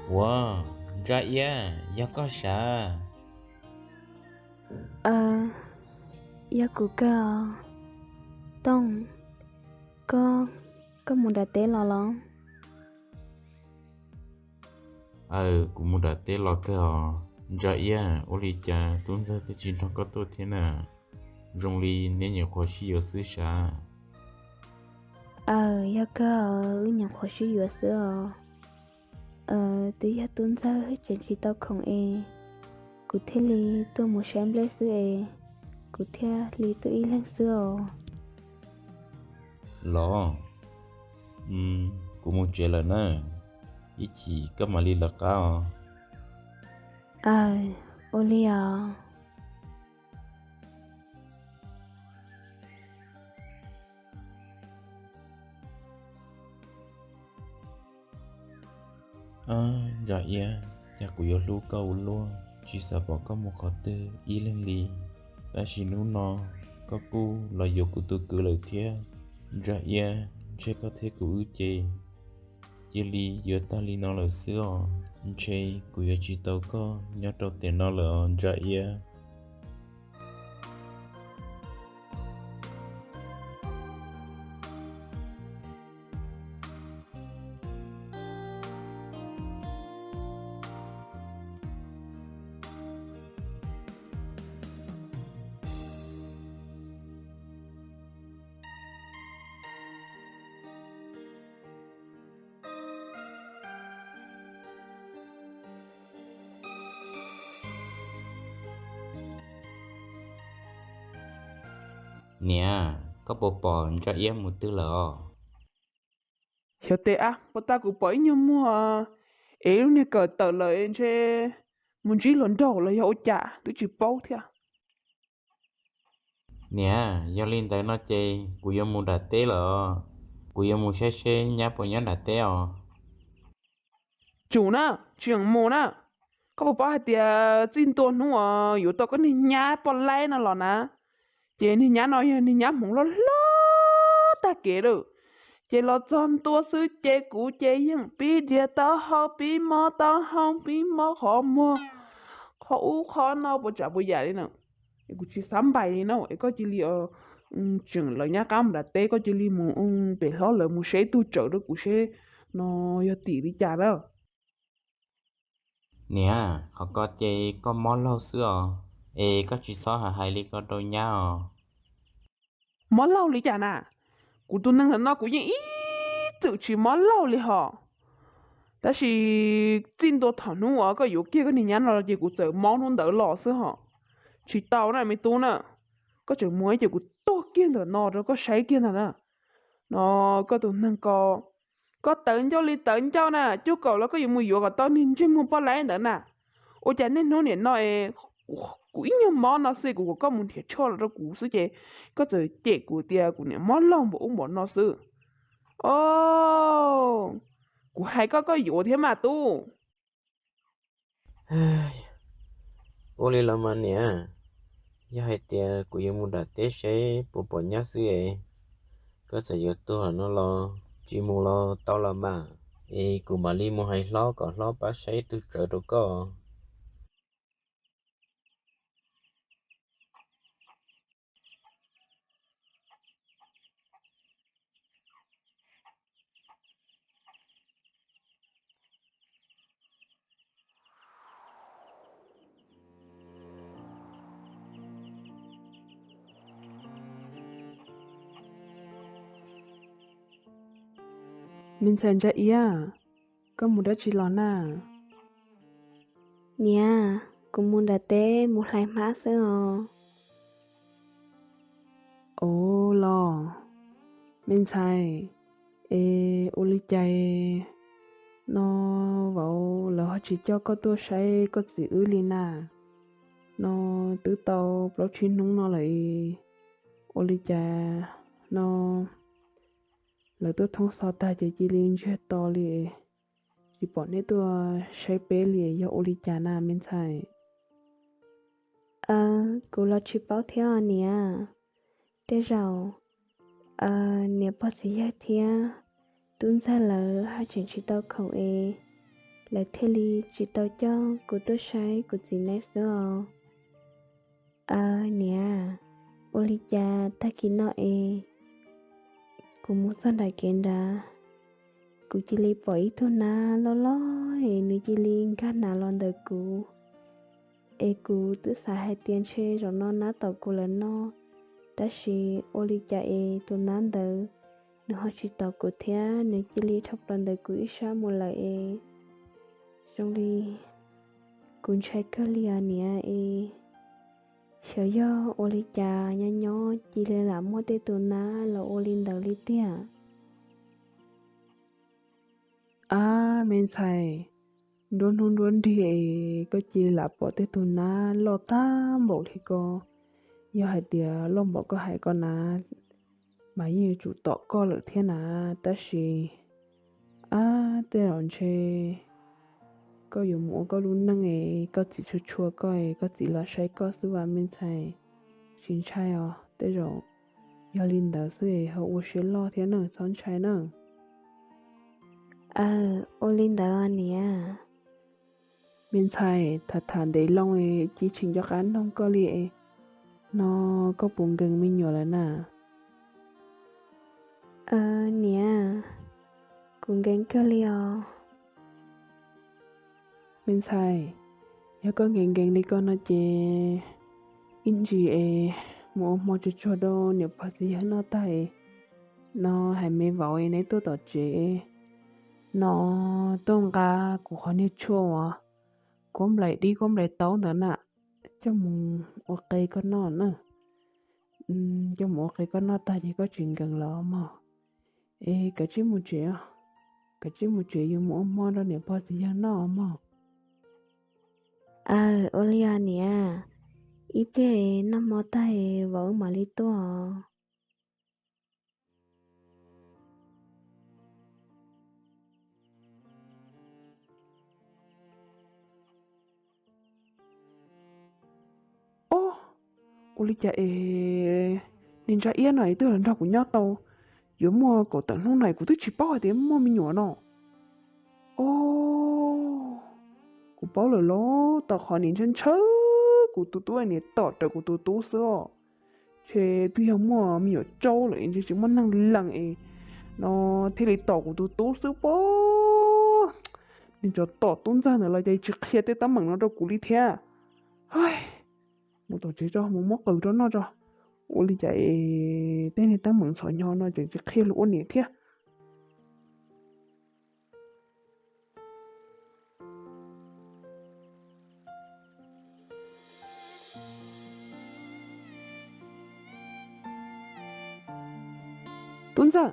Ua, Ntsa Iab, yog koj sav? Aw, yog kuv kawg os. Tooj, koj, koj mus nram teb los los? Aw, kuv mus nram teb los kawg os. Ntsa Iab, ua li cas tub ntxawg twb tsis nrog koj tuaj thiab na? Zoo li neb nyuam qhuav sib yuav xwb sav? Aw, yog kawg os, wb nyuam qhuav sib yuav xwb os. Twb yog tub ntxawg tseem tsis tau khoom es kuv thiaj li tuaj mus saib nplej xwb es kuv thiaj li tuaj ib leeg xwb os. Los, kuv mus tsev lawm na, ib chim koj mam li lawv qab os. Aw, ua li os. Ntsa Iab, cas kuv yuav hlub koj ua luaj, tsis xav pom koj mus qhov twg ib leeg li. Tab sis hnub no koj kuj los yuav kuv tus kwv lawm thiab. Ntsa Iab, ntshe koj thiab kuv wb ces cia li yuav tag li no lawm xwb os. Ntshe kuv yuav tsis tau koj nyob rau tiam no lawm os Ntsa Iab. Niam, koj puas pom Ntsa Iab mus twg lawm os? Xyov tes ab, puas tas kuv pom ib nyuag muag es lub niag kawm tawm lawm ntshe mus ntsib hluas nraug los yog ua cas twb tsis paub thiab. Niam, yog li ntawd no ces kuv yuav mus nram teb lawm os. Kuv yuav mus saib seb nyab puas nyob nram teb os. Tsum na, tsis mus na. Koj puas paub hais tias txij ntua hnub uas yuav tau koj niag nyab poj laib no los na, ces niag nyab no yog niag nyab hmoov loj hlob tag kev lawm. Ces los txog ntua xwb ces kuv ces yeej pib nrhiav taub hau, pib mob taub hau, pib mob qhov muag, qhov ub qhov no puas tsav puas yam li na. Es kuv tsis xav npaim li na, es koj cia li tseem lawv nyab qab mus nram teb, koj cia li mus pem hlob lawv mus saib tug tsawv rau kuv seb no yog tim li cas na. Niam, qhov ko ces koj mob laug xwb os, es koj tsis txhob hais hais li ko rau nyab os. Mob laug li cas na? Kuv tus neeg ntawm no kuv yeej ib txwm tsis mob laug li hos. Tab sis txij ntua thaum hnub uas koj yuav kiag koj niag nyab no ces kuv txawm mob hnub ntawd los xwb hos. Tsis tau na me tub na, koj tseem mus ces kuv tuag kiag ntawm no rau koj saib kiag ntag na. No koj tus neeg ko, koj tawv ncauj li tawv ncauj na, cuaj kaum los koj yuav mus yuav kom tau niag ntsej muag poj laib ntawd na. Ua cas niaj hnub niam no kuv ib nyuag mob no xwb kuv kom koj mus nrhiav tshuaj los rau kuv xwb ces koj txawm cem kuv tias kuv niam mob laug npaum ub npaum no xwb. O, kuv hais koj koj yuav thiab mas tub. Ua li los mas niam, yog hais tias kuv yuav mus nram teb seb puas pom nyab xwb es, koj txawm yuav tuag no los tsis mus los tau los mas, es kuv mam li mus hais hlob kom hlob pab saib tug tsawv rau koj. Me ntxhais Ntsa Iab, koj mus dab tsi los na? Niam, kuv mus nram teb mus hlais hmab xwb os. Ov los, me ntxhais, es ua li cas no vauv lawv ho tsis coj koj tuaj saib koj txiv wb li na? No twb tau plaub tsib hnub no lawm, ua li cas no lawv tuaj thoob xov tag ces cia li ntsiag to li, tsis pom neb tuaj saib peb li, yog ua li cas na me ntxhais? Kuv los tsis paub thiab os niam. Tej zaum niam pog txiv yawg thiab tub ntxawg lawv haj tseem tsis tau khoom es lawv thiaj li tsis tau coj kuv tuaj saib kuv txiv neb xwb os. Aw niam, ua li cas tag kis no es kuv mus txog nram kev nrad, kuv cia li pom ib tug nab loj loj es nws cia li nkag nav los ntawm kuv. Es kuv twb xav hais tias ntshe zaum no nab tom kuv lawm no, tab sis ua li cas es tus nab ntawd nws ho tsis tom kuv thiab, nws cia li dhau plaws ntawm kuv ib sab mus lawm es. Zoo li kuv ntshai kawg li os niam es, xyov yog ua li cas nyob nyob cia li lam muaj tej tus nab los ua li ntawd li tiag. Ab me ntxhais, nruab hnub nruab nrig es koj cia li lam pom tej tus nab loj tag npaum li ko. Yog hais tias loj npaum koj hais ko na, mas yeej yuav tsum tom koj lawm thiab na. Tab sis, ab, tej zaum ntshe koj yuav mus ua koj lub neej es koj txiv tshua tshua koj es koj txiv los saib koj xwb vam me ntxhais. Tsis ntshai os, tej zaum yog li ntawd xwb es ho ua siab loj thiab nawj, txhob ntshai nawj. Aw, ua li ntawd niam. Me ntxhais, tham tham ntev loo es cia tsis nco qab noog koj li es, no koj puas nkees me nyuam lawm na? Aw niam, kuv nkees kawg li os. Me ntxhais, yog koj nkees nkees li ko no ces ib ntsis es mus ua hmo tsuag tsuag rau niam pog txiv yawg noj tag es, no hais me vauv es neb tuaj tom tsev, no tuaj nqa kuv qhov niag tshuaj uas kuab nplaim dib kuab nplaim taub ntawd na, coj mus ua qe koj noj na. Coj mus ua qe koj noj tag ces koj tsis nkees lawm mog. Es kav tsij mus tsev, kav tsij mus tsev yuav mus ua hmo rau niam pog txiv yawg noj mog. Aw, ua li os niam, ib pliag noj hmo tag es vauv wb mam li tuaj os. Ob, ua li cas es niag Ntsa Iab no es twb los nrog kuv nyob tau yuav muaj kaum tawm hnub no es kuv twb tsis paub hais tias muaj me nyuam no. Ob, kuv paub lawm los, tau qhov niam ntshaw ntshaw kuv tus tub, niam tom rawv kuv tus tub xwb os. Ntshe twb yog muaj me nyuam tsaub lawm es ntshe tsis muaj neeg lees es no thiaj li tom kuv tus tub xwb pob. Niag tsov tom tub ntxawg ntawd los cas tsis qhia tej teeb meem no rau kuv li thiab. Mus tom tsev tso, mus muab qws rau noj tso. Ua li cas es tej niag teeb meem ntxhov hnyo no tseem tsis qhia luag ua niam thiab. Tub ntxawg,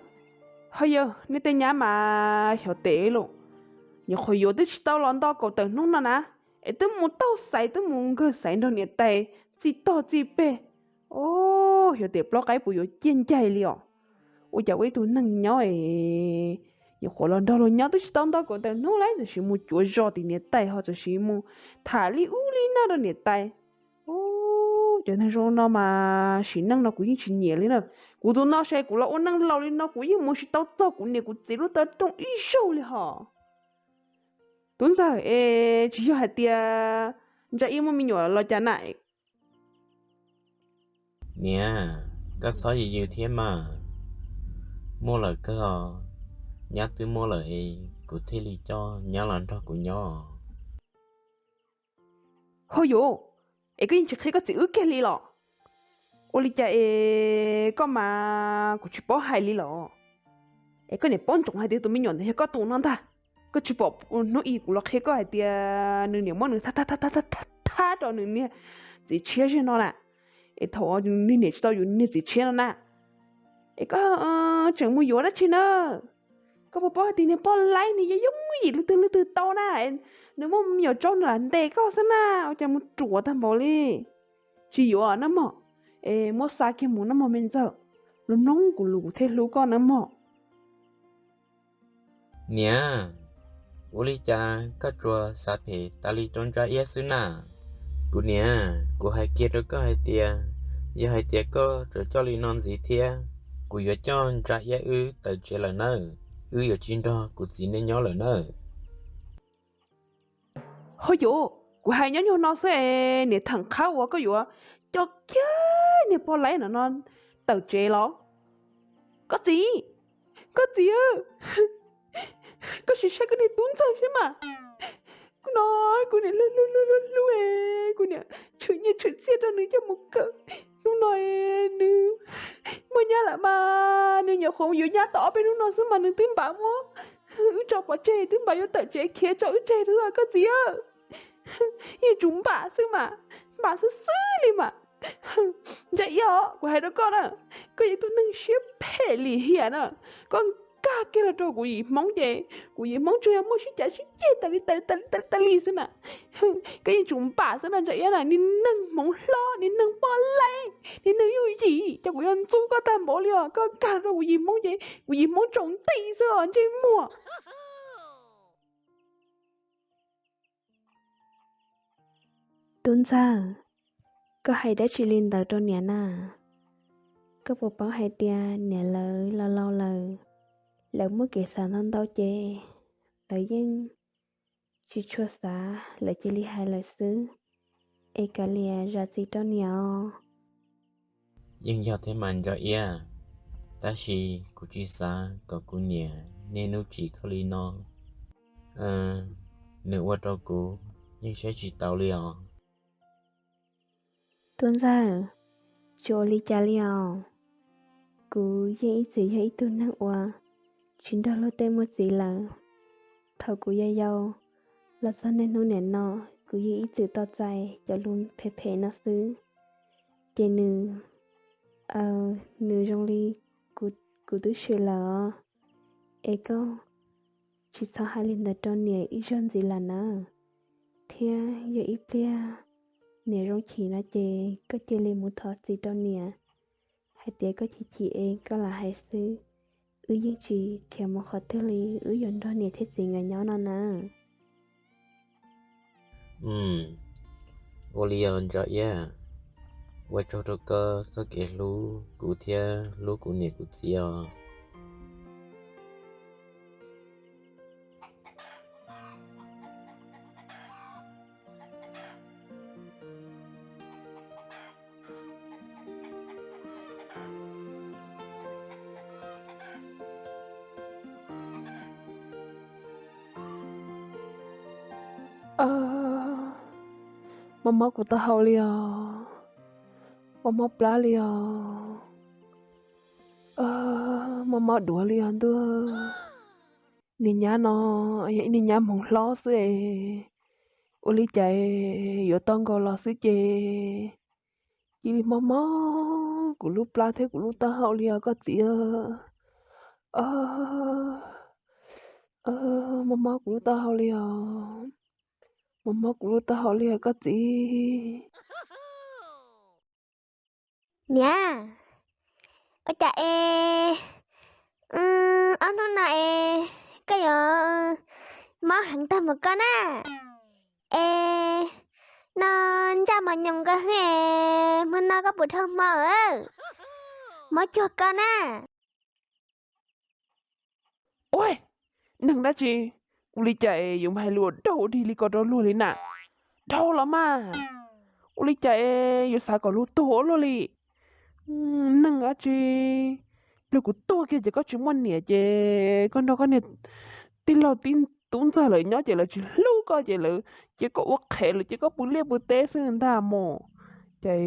ho yog nej tej nyab mas xyov tes lauj, nyuam qhuav yuav twb tsis tau los nto kaum tawm hnub no na, es twb mus taug xaiv twb mus nkawg xaiv nrog niam tais txij tog txij peg. Ob, xyov tes plaub qaib puas yuav ciaj ncaig li os. Ua cas ua ib tug neeg nyob es nyuam qhuav los nrog luag nyob twb tsis tau nto kaum tawm hnub lawm tiam sis mus cuav zos tim niam tais ho txawm sis mus tham li ub li no rau niam tais. Cov neeg zoo no mas sim neej no kuv yeej tsis nyiam li na. Kuv tus no ces kuv los ua neej laus li no kuv yeej mus tsis tau txog kuv niam kuv txiv lub taw rooj ib zaug li hos. Tub ntxawg, es tsis yog hais tias Ntsa Iab muaj me nyuam los cas na? Niam, koj txhob yws yws thiab mas. Muaj lawm kawg os, nyab twb muaj lawm es kuv thiaj li coj nyab los nrog kuv nyob. Hauj yuv, es koj yeej tsis qhia koj txiv wb kiag li los? Ua li cas es koj mas kuv tsis paub hais li los? Es koj niam paub ntsoov hais tias tus me nyuam ntawd yog koj tus no ntag. Koj tsis pom hnub ib kuv los qhia koj hais tias nws niam muab nws thab thab rau nws niag txiv tshiab zej no na. Es thaum nws niam tsis tau yuav niag txiv tshiab no na, es koj tseem mus yuav dab tsi na? Koj puas paub hais tias niag poj laib nws yog yooj yim leej twg leej twg tau na? Nws muaj me nyuam tsaub nws lam ntes koj xwb na, ua cas mus ruam tag npaum li? Tsis yuav na mog, es muab xa kiag mus na mog me ntxawg, los mloog kuv lus kuv thiaj hlub koj na mog. Niam, ua li cas koj tsuas xav phem tas li rau Ntsa Iab xwb na? Kuv niam, kuv hais kiag rau koj hais tias, yog hais tias koj tsuas coj li no ntxiv thiab, kuv yuav coj Ntsa Iab wb tawm tsev lawm nawb, wb yuav tsis nrog kuv txiv nej nyob lawm nawb. Ho yuv, kuv hais nyob nyuag no xwb es niam theem qhab uas koj yuav coj kiag niag pog laib no no tawm tsev los? Koj txiv, koj txiv, koj sim saib koj niag tub ntxawg seb mas. Kuv no, kuv niam hlub hlub hlub hlub hlub, kuv niam tshwm nyiaj tshwm txiaj rau nws coj mus kawm. Hnub no nws muaj nyab lawm mas nws nyuam qhuav yuav nyab tau ob peb hnub no xwb mas nws twb npam muab wb tso pov tseg, twb npam yuav tawm tsev khiav tso wb tseg lawm koj txiv. Yeej tsum npam xwb mas, npam xwb xwb li mas. Ntsa Iab, kuv hais rau koj na, koj yog ib tug neeg siab phem lim hiam na. Koj nkag kiag los rau kuv yim Hmoob ces kuv yim Hmoob tsuas yog muaj sib cav sib ceg tas li tas li tas li xwb na. Koj yeej tsum npam xwb na Ntsa Iab na, niag neeg Hmoob hlob, niag neeg poj laib, niag neeg yooj yim, ces kuv yuav ntxub koj tag npaum li os. Koj nkag los rau kuv yim Hmoob ces kuv yim Hmoob tsaus nti xwb os ntsej muag. Tub ntxawg, koj hais dab tsi li ntawd rau niam na? Koj puas paub hais tias niam lawv laus laus lawm, lawv muaj kev xav ntau ntau ces lawv yeej tsis tshua xav, lawv cia li hais lawm xwb. Es kav liam zam txim rau niam os. Yeej yog thiab mas Ntsa Iab, tab sis kuv tsis xav kom kuv niam niaj hnub tsim koj li no. Nws ua rau kuv yeej saib tsis taus li os. Tub ntxawg, tsis ua li cas li os. Kuv yeej ib txwm yog ib tug neeg uas tsis nrog luag tej muaj txiv lawm. Thaum kuv yau yau los txog niaj hnub nim no, kuv yeej ib txwm tau txais cov lus phem phem no xwb. Ces nws, nws zoo li kuv twb swm lawm os. Es koj tsis txhob hais li ntawd rau niam ib zaug ntxiv lawm na. Thiab yog ib pliag niam zoo chim no ces koj cia li mus thov txim rau niam hais tias koj chim chim es koj lam hais xwb. Wb yeej tsis khiav mus qhov twg li, wb yuav nrog niam thiab txiv nkawd nyob no na. Ua li os Ntsa Iab, ua tsaug rau koj txoj kev hlub kuv thiab hlub kuv niam kuv txiv os. Mob mob kuv taub hau li os, mob mob plab li os, mob mob duav li os ntuj. Niag nyab no yog ib niag nyab hmoov hlob xwb es, ua li cas yuav tau nkaus los xwb ces cia li mob mob kuv lub plab thiab kuv lub taub hau li os koj txiv. Mob mob kuv lub taub hau li os, mob mob kuv lub taub hau li os koj txiv. Niam, ua cas es ob hnub no es koj yuav mob heev tag npaum koj na? Es no ntsaj mos nyoos koj hwb es hmo no koj puas dhau hmo, mob cuag koj na. Ua, neeg dab tsi, ua li cas es yuav hais lus ua dog ua dig li ko rau luag li na? Dhau los mas, ua li cas es yuav xav kom luag tuag ua luaj li? Neeg dab tsi, luag kuv tuag kiag ces koj tsis muaj niam ces koj nrog koj niag tij laug tub ntxawg lawv nyob ces lawv tsis hlub koj ces lawv cia koj ua qhev, lawv cia koj pw liaj pw teb xwb ntag mos. Ces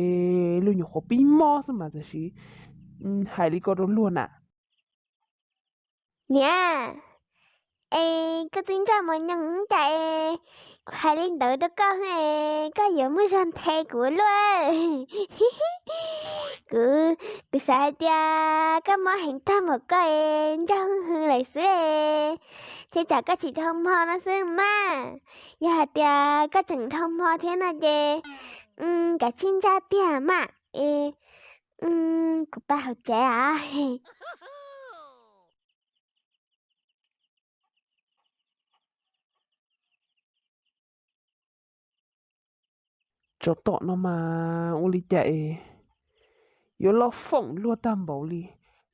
luag nyuam qhuav pib mob xwb mas tam sim hais li ko rau luag na. Niam, es koj twb ntsaj mos nyoos cas es kuv hais li ntawd rau koj es koj yuav muaj zog nthe kuv luaj. Kuv, kuv xav hais tias koj mob heev tag npaum koj es ntsaj hwj hwv lawm xwb es, thiaj tsam koj tsis dhau hmo no xwb mas. Yog hais tias koj tseem dhau hmo thiab no ces kav tsij ntsaj tiag mas es kuv pab hauv tsev as. Tsov tom no mas ua li cas es yuav loj foom luag tag npaum li.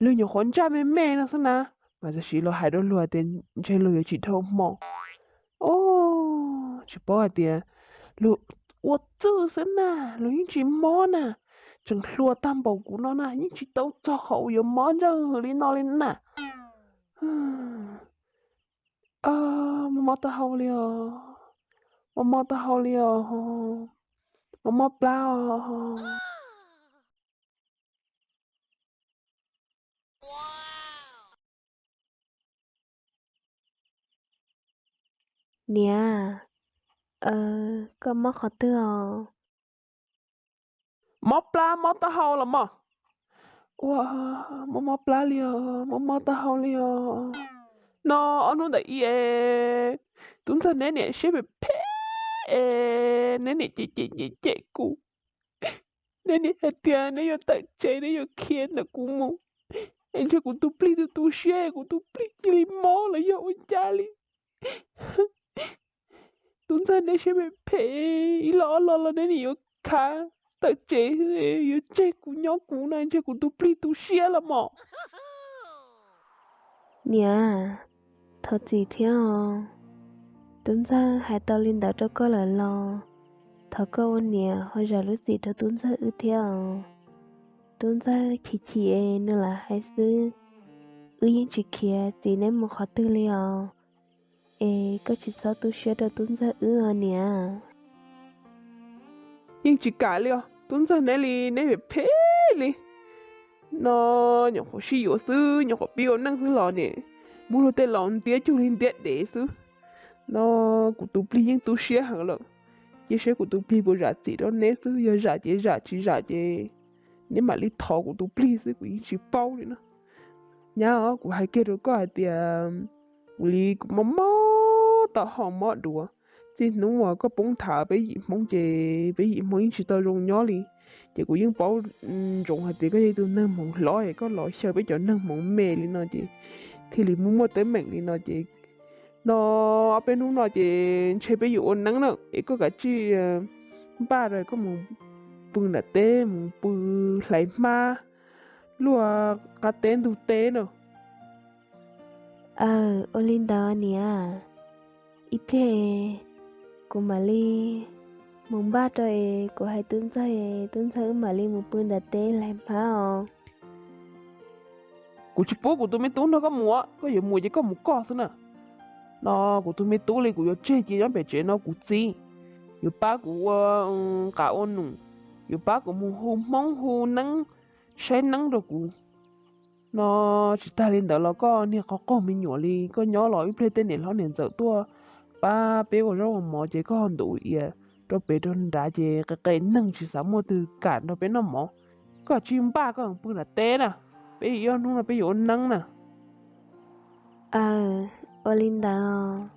Luag nyuam qhuav ntsaj me me no xwb na, mas tam sim los hais rau luag tias ntshe luag yuav tsis dhau hmo os. Tsis paub hais tias luag ua txwj xwb na, luag yeej tsis mob na. Tseem hluas tag npaum kuv no na yeej tsis tau txog qhov uas yuav mob ntsawj li no li na. Mob mob taub hau li os, mob mob taub hau li os, mob mob plab os. Niam, koj mob qhov twg os? Mob plab mob taub hau los mog. Ua, mob mob plab li os, mob mob taub hau li os. No ob hnub ntawm ib es, tub ntxawg neb niam siab phem phem es neb niam cem cem cem cem kuv. Neb niam hais tias neb yuav tawm tsev, neb yuav khiav ntawm kuv mus, es ntshe kuv tus plig tu tu siab, kuv tus plig cia li mob los yog ua cas li. Tub ntxawg neb siab phem phem, ib lo ob lo los neb niam yuav khav tawm tsev, yuav tseg kuv nyob kuv na, ntshe kuv tus plig tu siab los mog. Niam, thov txim thiab os. Tub ntxawg hais tau li ntawd rau koj lawm los thov koj ua niam ho zam lub txim rau tub ntxawg wb thiab os. Tub ntxawg chim chim es nws lam hais xwb, wb yeej tsis khiav txiv neb mus qhov twg li os. Es koj tsis txhob tu siab rau tub ntxawg wb os niam. Yeej tsis kam li os, tub ntxawg neb li neb phem phem li. No nyuam qhuav sib yuav xwb, nyuam qhuav pib ua neej xwb los niam muab luag tej laus ntiab cuag li ntiab dev xwb. No kuv tus plig yeej tu siab heev lawm, cia saib kuv tus plig puas zam txim rau neb xwb, yog zam ces zam, tsis zam ces neb mam li thov kuv tus plig xwb, kuv yeej tsis paub li na. Nyab os, kuv hais kiag rau koj hais tias kuv li kuv mob mob taub hau mob duav. Txij hnub uas koj poob nthav peb yim Hmoob ces peb yim Hmoob yeej tsis tau zoo nyob li. Ces kuv yeej paub ntsoov hais tias koj yog ib tug neeg hmoov hlob es koj los xyaw peb cov neeg hmoov me li no ces thiaj li muaj muaj teeb meem li no ces, no ob peb hnub no ces ntshe peb yuav ua neeb na, es koj kav tsij npaj rau koj mus pw nram teb, mus pw hlais hmab luaj qab teb ntug teb na. Aw, ua li ntawd niam, ib pliag kuv mam li mus npaj rau es kuv hais tub ntxawg, tub ntxawg wb mam li mus pw nram teb hlais hmab os. Kuv tsis pub kuv tus me tub nrog koj mus, koj yuav mus ces koj mus koj xwb na. No kuv tus me tub li kuv yuav tseg cia nyob pem tsev no kuv txiv, yuav pab kuv ua qas ua num, yuav pab kuv mus hu Hmoob hu neeb, saib neeb rau kuv. No tsis tag li ntawd los koj niag qhov qaug me nyuam li, koj nyob los ib pliag tej niam hlob niam ntxawm tuaj pab peb ua zaub ua mov ces koj ho ntuav iav rau pem rau nrad ces qe qe neeg tsis xav muaj twg kam nrog peb noj mov. Koj tsis npaj koj pw nram teb na, peb yuav ib ob hnub no peb yuav ua neeb na. Aw, ua li ntawd.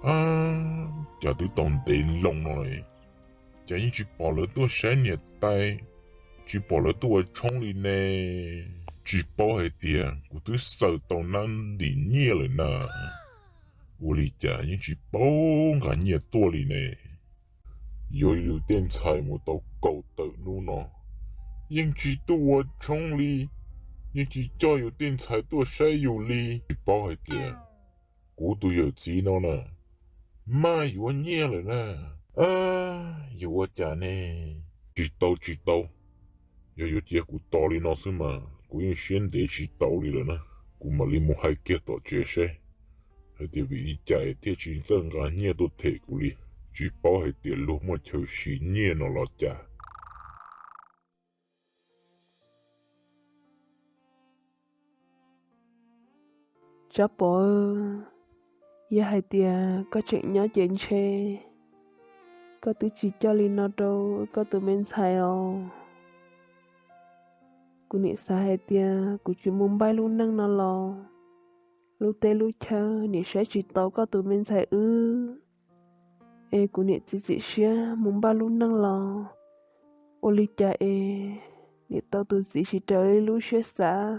Ab, cas twb tau ntev loo no, cas yeej tsis pom lawv tuaj saib niam tais, tsis pom lawv tuaj ua tshoob li ne? Tsis paub hais tias kuv twb xaws tau nab ntim nyiaj lawm na. Ua li cas yeej tsis paub nqa nyiaj tuaj li ne? Yuav yus tej ntxhais mus tau kaum tawm hnub no, yeej tsis tuaj ua tshoob li, yeej tsis coj yus tej ntxhais tuaj saib yus li. Tsis paub hais tias kuv tus yawm txiv no na, maj yuav nyiaj lawm na. Yuav ua cas ne? Tsis tau tsis tau, yog yuav cia kuv tos li no xwb mas kuv yeej siab ntev tsis tau li lawm na. Kuv mam li mus hais kiag tom tsev seb hais tias vim li cas thiaj tsis txawj nqa nyiaj tuaj them kuv li. Tsis paub hais tias luag muaj chaw siv nyiaj no los cas. Tsav Pov, yog hais tias koj tseem nyob ces ntshe koj twb tsis coj li no rau koj tus me ntxhais os. Kuv nim xav hais tias kuv tsis mus npaj lub neej no los lub teb lub chaw nim saib tsis taus koj tus me ntxhais wb. Es kuv niam txiv txim siab mus npaj lub neej los ua li cas es niam tau tus txiv tsis raws li lub siab xav,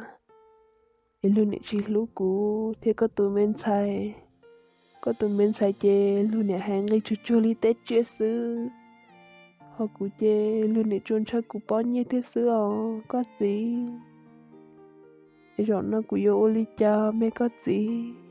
es luag niam tsis hlub kuv thiab koj tus me ntxhais. Koj tus me ntxhais ces luag niam hais nqi tsuag tsuag li teb tsiaj xwb, ho kuv ces luag niam tsuas ntshaw kuv pob nyiaj thiab xwb os koj txiv. Es zaum no kuv yuav ua li cas me koj txiv?